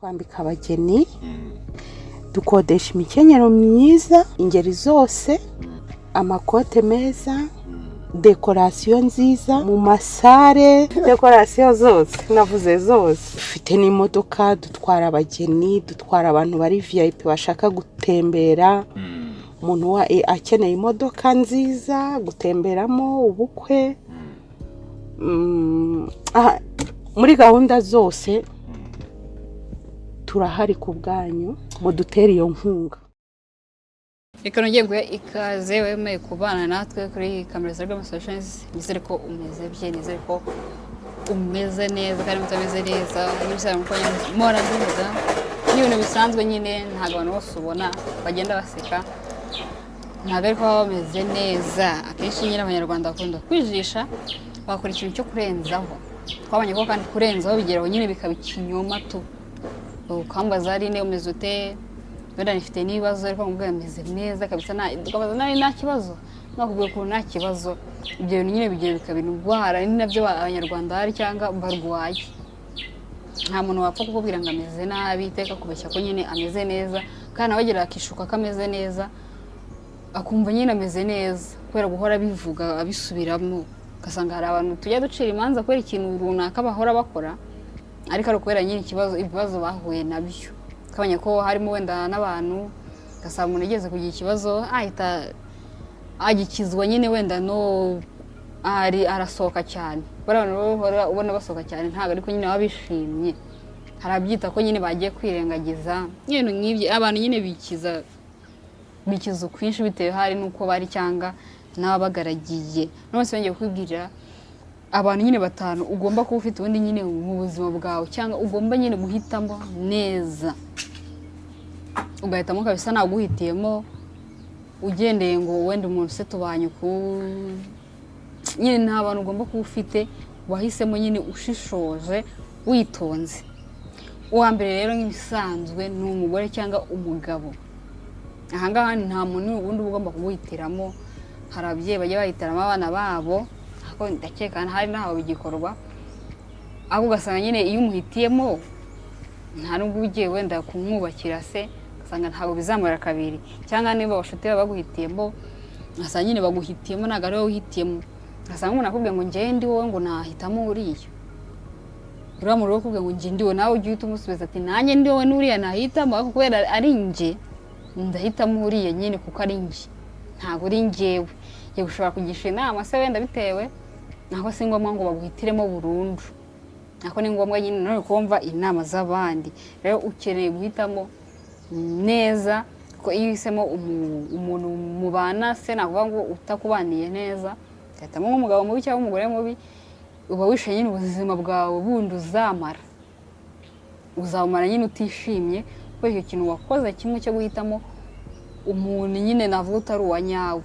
Twambika abageni, dukodesha imikenyero myiza ingeri zose, amakote meza, décoration nziza mu ma salle, décoration zose navuze zose. Dufite n'imodoka, dutwara abageni, dutwara abantu bari VIP bashaka gutembera. Umuntu akeneye imodoka nziza gutemberamo ubukwe. Aha, muri gahunda zose turahari ku bwanyu, mudutere iyo nkunga. Reka nongere nguhe ikaze wemeye kubana natwe kuri kamera za Rwema Solutions. Nizere ko umeze bye, nizere ko umeze neza, kandi mutameze neza nk'ibisanzwe uko mpora mbivuga, ni ibintu bisanzwe nyine. Ntabwo abantu bose ubona bagenda baseka ntabwo ariko baba bameze neza. Akenshi nyine Abanyarwanda bakunda kwijisha, bakora ikintu cyo kurenzaho. Twabonye ko kandi kurenzaho bigeraho nyine bikaba ikinyoma tu. Ukambaza ari ne umeze ute, wenda nifite n'ibibazo, ariko nkubwira meze neza kabisa, ukabaza nawe nta kibazo, nakubwira ukuntu nta kibazo. Ibyo bintu nyine bigiye bikaba indwara, ni nabyo Abanyarwanda hari cyangwa barwaye. Nta muntu wapfa kukubwira ngo ameze nabi iteka, kubeshya ko nyine ameze neza, kandi nawe agira akishuka ko ameze neza, akumva nyine ameze neza kubera guhora abivuga, abisubiramo. Ugasanga hari abantu tujya ducira imanza kubera ikintu runaka bahora bakora, ariko ari ukubera nyine ikibazo, ibibazo bahuye nabyo. Twabonye ko harimo wenda n'abantu, ugasanga umuntu ageze kugira ikibazo ahita agikizwa nyine, wenda no ari arasohoka cyane. Bariya bantu bahora ubona basohoka cyane ntabwo ariko nyine baba bishimye. Hari ababyita ko nyine bagiye kwirengagiza ibintu nk'ibyo. Abantu nyine bikiza ukwinshi bitewe hari n'uko bari cyangwa n'ababagaragiye. None se ngiye kwibwirira abantu nyine batanu ugomba kuba ufite ubundi nyine mu buzima bwawe, cyangwa ugomba nyine guhitamo neza, ugahitamo kabisa naguhitiyemo ugendeye ngo wenda umuntu se tubanye uku. Nyine nta bantu ugomba kuba ufite wahisemo nyine ushishoje, witonze. Uwa mbere rero nk'ibisanzwe ni umugore cyangwa umugabo. Ahangaha nta muntu wundi uba ugomba kuguhitiramo. Hari ababyeyi bajya bahitiramo abana babo, ariko ndakeka hari n'aho bigikorwa, ariko ugasanga nyine iyo umuhitiyemo nta nubwo uba ugiye wenda kumwubakira se, ugasanga ntabwo bizamara kabiri. Cyangwa niba abashuti bawe baguhitiyemo, ugasanga nyine baguhitiyemo, ntabwo ari wowe uhitiyemo. Ugasanga umuntu akubwiye ngo njyewe ndi wowe ngo nahitamo uriya. Uriya muntu ukubwiye ngo njye ndi wowe, nawe ujye uhita umusubiza ati nanjye ndi wowe n'uriya nahitamo, ariko kubera ari njye ndahitamo uriya nyine, kuko ari njye, ntabwo uri njyewe. Yego, ushobora kugisha inama se wenda bitewe, naho si ngombwa ngo baguhitiremo burundu, ariko ni ngombwa nyine nawe kumva inama z'abandi. Rero ukeneye guhitamo neza, kuko iyo uhisemo umuntu mubana se, nakuvuga ngo utakubaniye neza, ugahitamo nk'umugabo mubi cyangwa umugore mubi, uba wishe nyine ubuzima bwawe bundi uzamara, uzamara nyine utishimye kubera icyo kintu wakoze kimwe cyo guhitamo umuntu nyine navuga utari uwa nyawe,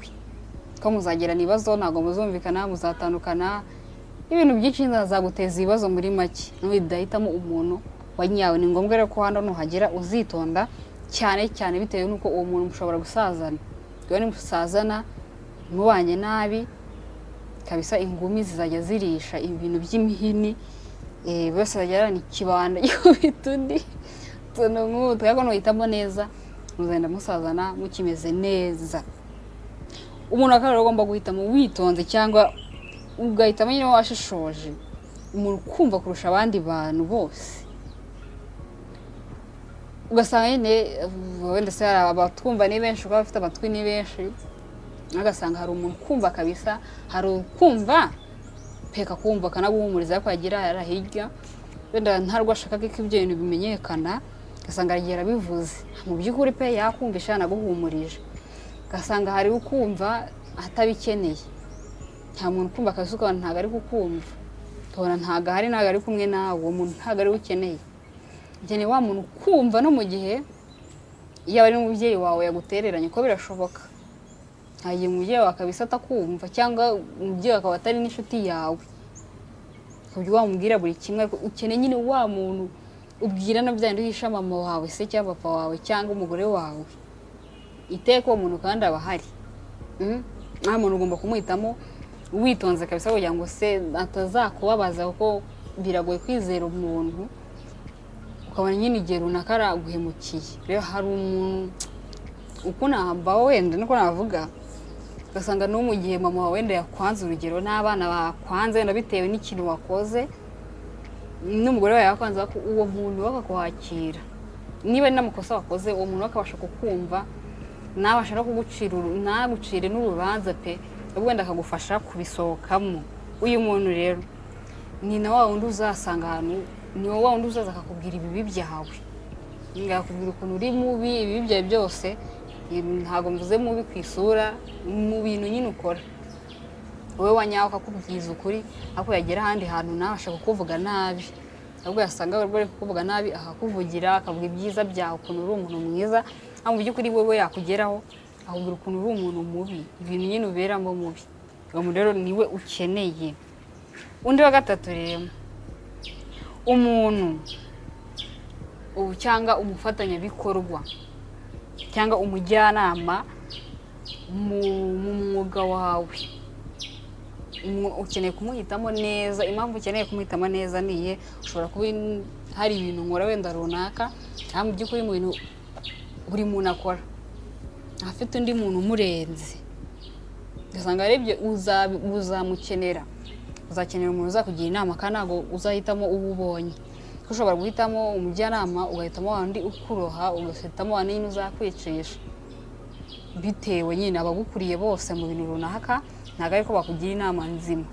ko muzagirana ibibazo, ntabwo muzumvikana, muzatandukana, ibintu byinshi bizaguteza ibibazo. Muri make nudahitamo umuntu wa nyawe. Ni ngombwa rero ko hano nuhagera uzitonda cyane cyane, bitewe n'uko uwo muntu mushobora gusazana. Iyo nimusazana mubanye nabi kabisa, ingumi zizajya zirisha ibintu by'imihini, bose bajya ni ikibanda gikubita undi, utuntu nk'utwo. Ariko nuhitamo neza muzagenda musazana mukimeze neza. Umuntu wa kabiri ugomba guhitamo witonze cyangwa ugahitamo nyine washishoje, umuntu ukumva kurusha abandi bantu bose. Ugasanga nyine wenda se hari abatwumva ni benshi, kuko abafite amatwi ni benshi, ugasanga hari umuntu ukumva kabisa, hari ukumva peka, kumva akanaguhumuriza, ariko yagira yari hirya wenda ntarwo ashaka ko ibyo bintu bimenyekana, ugasanga aragiye arabivuze. Mu by'ukuri pe yakumvisha, yanaguhumurije. Ugasanga hari ukumva atabikeneye. Nta muntu ukumva kabisa, ukabona ntabwo ari kukumva, ukabona ntabwo ahari, ntabwo ari kumwe nawe. Uwo muntu ntabwo ari we ukeneye. Ukeneye wa muntu ukumva no mu gihe yaba ari n'umubyeyi wawe yagutereranye, ko birashoboka. Nta gihe umubyeyi wawe kabisa atakumva, cyangwa umubyeyi akaba atari n'inshuti yawe ku buryo wamubwira buri kimwe, ariko ukeneye nyine wa muntu ubwira na bya bindi uhisha mama wawe se cyangwa papa wawe cyangwa umugore wawe. Iteka uwo muntu kandi aba ahari. Nta muntu ugomba kumuhitamo witonze kabisa, kugira ngo se atazakubabaza, kuko biragoye kwizera umuntu. Ukabona nyine igihe runaka araguhemukiye. Rero hari umuntu uko namba wenda niko navuga, ugasanga no mu gihe mama wawe wenda yakwanze, urugero n'abana bakwanze wenda bitewe n'ikintu wakoze, n'umugore wawe yakwanze, ariko uwo muntu bakakwakira niba ari n'amakosa wakoze, uwo muntu akabasha kukumva, nabasha no kugucira ntagucire n'urubanza pe, ahubwo wenda akagufasha kubisohokamo. Uyu muntu rero ni na wa wundi uzasanga ahantu, ni wa wundi uzaza akakubwira ibibi byawe, akakubwira ukuntu uri mubi, ibibi byawe byose. Ntabwo mvuze mubi ku isura, mu bintu nyine ukora wowe wa nyawe, akakubwiza ukuri, ariko yagera ahandi hantu ntabasha kukuvuga nabi, ahubwo yasanga bari kukuvuga nabi akakuvugira, akavuga ibyiza byawe, ukuntu uri umuntu mwiza, ariko mu by'ukuri wowe yakugeraho akakubwira ukuntu uri umuntu mubi, ibintu nyine uberamo mubi. Uwo muntu rero niwe ukeneye. Undi wa gatatu rero, umuntu ubu cyangwa umufatanyabikorwa cyangwa umujyanama mu mwuga wawe, ukeneye kumuhitamo neza. Impamvu ukeneye kumuhitamo neza ni iye: ushobora kuba hari ibintu nkora wenda runaka, ariko mu by'ukuri mu bintu buri muntu akora afite undi muntu umurenze, ugasanga arebye uzamukenera, uzakenera umuntu uzakugira inama, kandi ntabwo uzahitamo uwo ubonye, kuko ushobora guhitamo umujyanama ugahitamo wa wundi ukuroha, ugahitamo wa wundi nyine uzakwicisha, bitewe nyine abagukuriye bose mu bintu runaka ntabwo ariko bakugira inama nzima.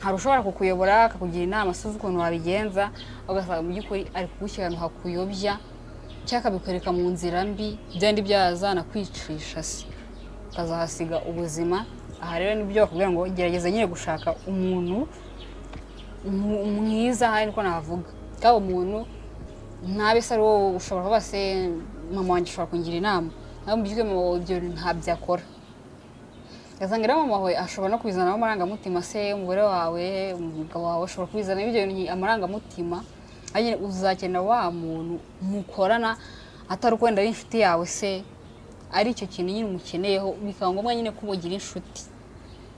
Hari ushobora kukuyobora akakugira inama sinzi ukuntu wabigenza, ugasanga mu by'ukuri ari kugushyira ahantu hakuyobya, cyangwa akabikwereka mu nzira mbi, byandi byazanakwicisha se ukazahasiga ubuzima. Aha rero nibyo bakubwira ngo gerageza nyine gushaka umuntu mwiza, ahari niko navuga, kandi umuntu ntabe se ari wowe. Ushobora kuba se mama wanjye ashobora kungira inama, nawe mu by'ukuri mama wawe ibyo ntabyo akora, ugasanga rero mama wawe ashobora no kubizanamo amarangamutima, se umugore wawe, umugabo wawe ashobora kubizanamo ibyo bintu amarangamutima. Ariko nyine uzakenera wa muntu mukorana, atari uko wenda ari inshuti yawe se, ari icyo kintu nyine umukeneyeho, bikaba ngombwa nyine ko mugira inshuti,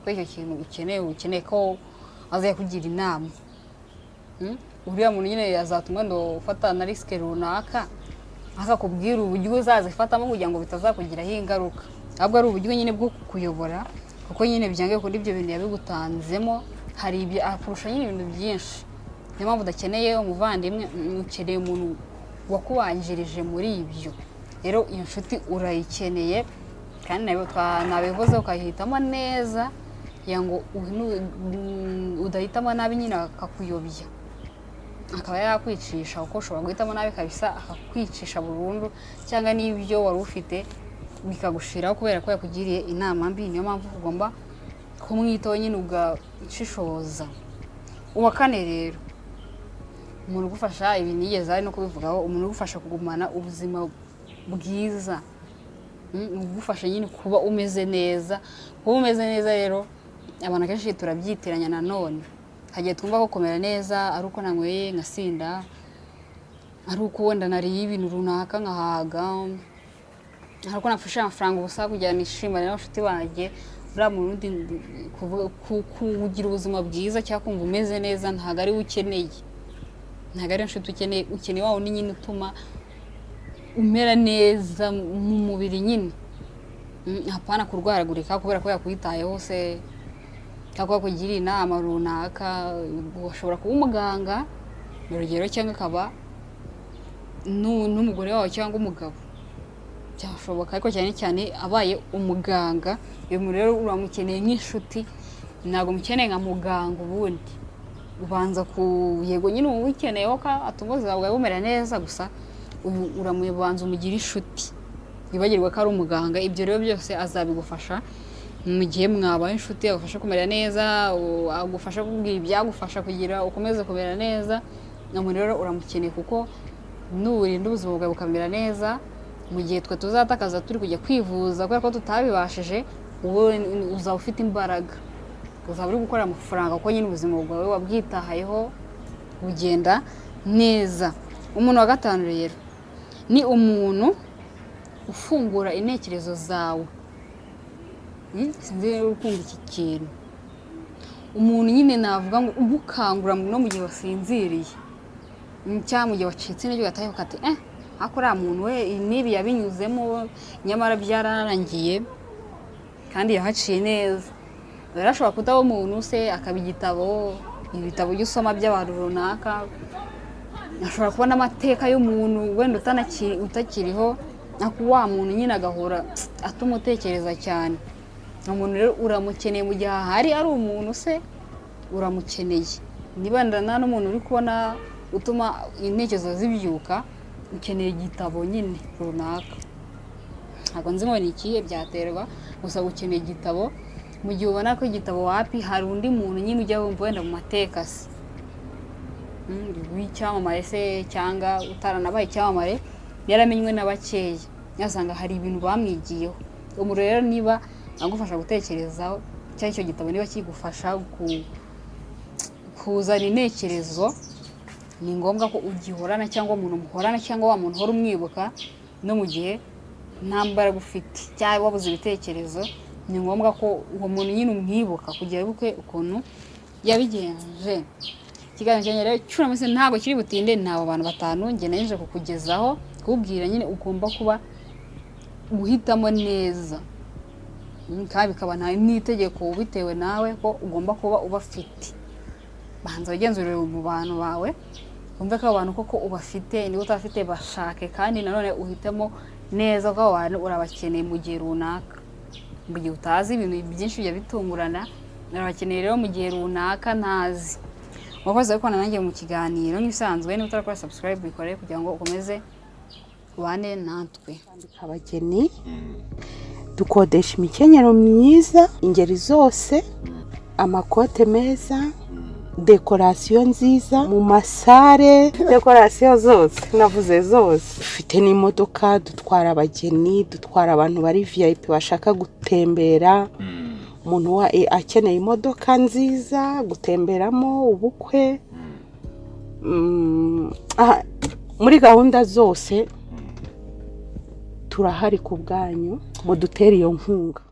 kuko icyo kintu ukeneye, ukeneye ko azajya kugira inama. Uriya muntu nyine yazatuma wenda ufata na risk runaka, akakubwira uburyo uzazifatamo kugira ngo bitazakugiraho ingaruka, ahubwo ari uburyo nyine bwo kukuyobora, kuko nyine byange kuri ibyo bintu yabigutanzemo, hari ibyo akurusha nyine ibintu byinshi. Niyo mpamvu udakeneye umuvandimwe, ukeneye umuntu wakubanjirije muri ibyo. Rero iyo nshuti urayikeneye, kandi nabivuze, ukayihitamo neza kugira ngo udahitamo nabi nyine akakuyobya, akaba yakwicisha, kuko ushobora guhitamo nabi kabisa akakwicisha burundu, cyangwa n'ibyo wari ufite bikagushiraho kubera ko yakugiriye inama mbi. Niyo mpamvu ugomba kumwitaho nyine ugashishoza. Uwa kane rero, umuntu ugufasha, ibi nigeze ari no kubivugaho, umuntu ugufasha kugumana ubuzima bwiza, ugufasha nyine kuba umeze neza. Kuba umeze neza rero abantu akenshi turabyitiranya nanone, hagiye twumva ko kumera neza ari uko nanyweye nkasinda, ari uko wenda nariye ibintu runaka nkahaga, ari uko nafashe amafaranga ubusa kugira nishimane n'abashuti banjye. Uriya muntu kugira ubuzima bwiza cyangwa kumva umeze neza ntabwo ari we ukeneye, ntabwo ari inshuti ukeneye. Ukeneye wa wundi nyine utuma umera neza mu mubiri nyine, hapana kurwaragurika kubera ko yakwitayeho se cyangwa yakugiriye inama runaka. Ashobora kuba umuganga mu rugero, cyangwa akaba n'umugore wawe cyangwa umugabo, byashoboka, ariko cyane cyane abaye umuganga. Uyu muntu rero uramukeneye nk'inshuti, ntabwo umukeneye nka muganga. Ubundi ubanza ku yego nyine uba uwukeneyeho ko atuma ubuzima bwawe bumera neza, gusa uyu uramubanza umugire inshuti, wibagirwe ko ari umuganga. Ibyo rero byose azabigufasha mu gihe mwabaye inshuti, agufasha kumera neza, agufasha kukubwira ibyagufasha kugira ukomeze kumera neza. Umuntu rero uramukeneye, kuko nurinda ubuzima bwawe bukamera neza, mu gihe twe tuzatakaza turi kujya kwivuza kubera ko tutabibashije, wowe uzaba ufite imbaraga, uzaba uri gukora amafaranga, kuko nyine ubuzima bwawe wabwitayeho bugenda neza. Umuntu wa gatanu rero ni umuntu ufungura intekerezo zawe. Sinzi niba uri kumva iki kintu. Umuntu nyine navuga ngo ugukangura no mu gihe wasinziriye. Cyangwa mu gihe wacitse intege ugataha ukati ariko uriya muntu we n'ibi yabinyuzemo, nyamara byararangiye kandi yahaciye neza. Rero ashobora kutaba umuntu se akaba igitabo, ibitabo ujya usoma by'abantu runaka, ashobora kubona amateka y'umuntu wenda utakiriho, ariko wa muntu nyine agahora atumutekereza cyane. Umuntu rero uramukeneye mu gihe ahari ari umuntu se uramukeneye. Niba nta n'umuntu uri kubona utuma intekerezo zibyuka, ukeneye igitabo nyine runaka. Ntabwo nzi ngo ni ikihe, byaterwa, gusa ukeneye igitabo. Mu gihe ubona ko igitabo wapi, hari undi muntu nyine ujya wumva wenda mu mateka se w'icyamamare se cyangwa utaranabaye icyamamare, yaramenywe na bakeya, yasanga hari ibintu bamwigiyeho. Umuntu rero niba agufasha gutekerezaho, cyangwa icyo gitabo niba kigufasha kuzana intekerezo, ni ngombwa ko ugihorana, cyangwa umuntu muhorana, cyangwa wa muntu uhora umwibuka no mu gihe nta mbaraga ufite cyangwa wabuze ibitekerezo. Ni ngombwa ko uwo muntu nyine umwibuka kugira wibuke ukuntu yabigenje. Ikiganiro cyanjye rero cy'uno munsi ntabwo kiri butinde, ni abo bantu batanu njye naje kukugezaho, kukubwira nyine ugomba kuba guhitamo neza, kandi bikaba nta n'itegeko bitewe nawe ko ugomba kuba ubafite. Banza wigenzurire mu bantu bawe, wumve ko abo bantu koko ubafite, niba utabafite bashake, kandi nanone uhitemo neza ko abo bantu urabakeneye mu gihe runaka. Mu gihe utazi ibintu byinshi bijya bitungurana, urabakeneye rero mu gihe runaka ntazi. Mwakoze kubana nanjye mu kiganiro nk'ibisanzwe, niba utarakora subscribe bikore kugira ngo ukomeze ubane natwe. Kwambika abageni, dukodesha imikenyero myiza ingeri zose, amakote meza, dekorasiyo nziza mu masare, dekorasiyo zose navuze zose. Dufite n'imodoka, dutwara abageni, dutwara abantu bari VIP bashaka gutembera. Umuntu akeneye imodoka nziza gutemberamo ubukwe. Muri gahunda zose turahari ku bwanyu, mudutere iyo nkunga.